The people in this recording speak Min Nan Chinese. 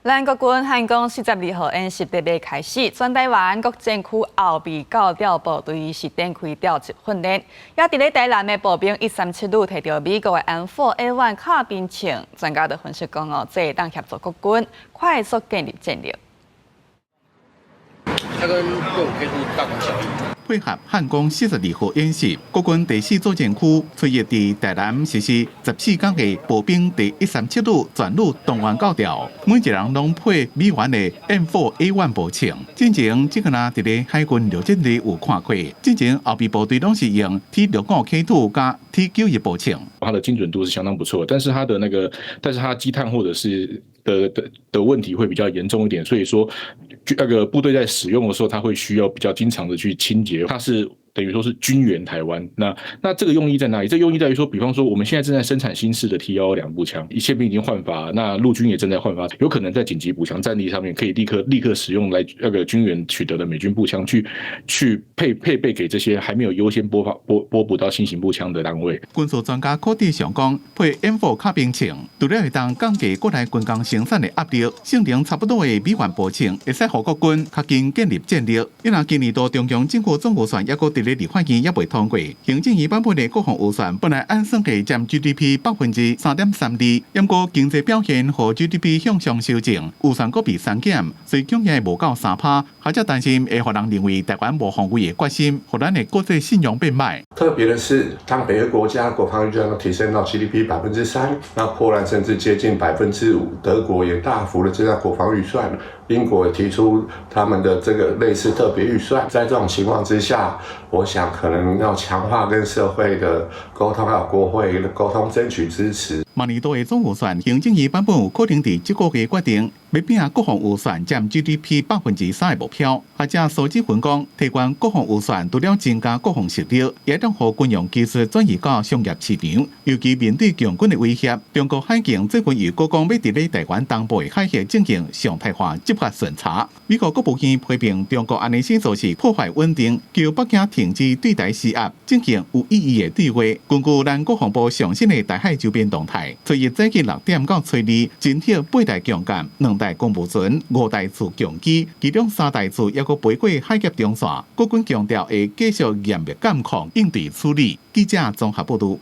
咱國軍漢光42號演習特別開始，全台灣各戰區後備教調部隊是展開調集訓練。也佇咧台南的步兵137旅提著美國的 M4A1 卡賓槍，專家就分析講哦，這會當協助國軍快速建立戰力。它跟6.5 K 大同小異。配合漢光42號演習，國軍第四作戰區初一佇台南實施14工的步兵第一三七旅全旅動員教調，每一人攏配美元的 M4A1 步槍。進前這個若佇咧海軍陸戰隊有看過，進前後備部隊攏是用 T65 K2 佮 T91步槍。它的精準度是相當不錯，但是它的那個，但是它積碳或者是的問題會比較嚴重一點，所以說那個部隊在使用的時候，它會需要比較經常的去清潔。它是等於說是軍援台灣。那這個用意在哪裡？這個用意在於說，比方說我們現在正在生產新式的 T112步槍，一憲兵已經換發，那陸軍也正在換發，有可能在緊急補強戰力上面，可以立刻立刻使用來那個軍援取得的美軍步槍去配備給這些還沒有優先撥發撥撥補到新型步槍的單位。軍事專家柯志祥講，配 M4 卡賓槍，除了會當降低國內軍工生產的壓力，性能差不多的美元步槍，會使予國軍較緊建立戰力。因為今年度中央政府總預算猶閣佇咧立法院猶未通過，行政院版本的國防預算本來按算計佔 GDP 3.32%，毋過經濟表現予 GDP 向上修正，預算閣被刪減，所以恐驚會無夠3趴，學者擔心會予人認為台灣無防衛的決心，予咱的國際信用變歹。特別的是，當每個國家國防預算都提升到 GDP 3%，那波蘭甚至接近5%，德國也大幅的增加國防預算，英國也提出他們的這個類似特別預算。在這種情況之下，我想可能要強化跟社會的溝通，還有國會的溝通，爭取支持。明年度的總預算，行政院版本有可能佇這個月決定，欲拼國防預算佔 GDP 3%的目標。學者蘇志雲講，提懸國防預算除了增加國防實力，也當予軍用技術轉移到商業市場。尤其面對共軍的威脅，中國海警最近又閣講欲佇咧台灣東部的海域進行常態化執法巡查。美國國務院批評中國按呢做是破壞穩定，求北京停止對台施壓，進行有意義的對話。根據咱國防部上新的台海周邊動態，初一早起6點到初二，偵測八台強艦、兩台公務船、五台次強機，其中三台次猶閣飛過海峽中線。國軍強調會繼續嚴密監控，應對處理。記者綜合報導。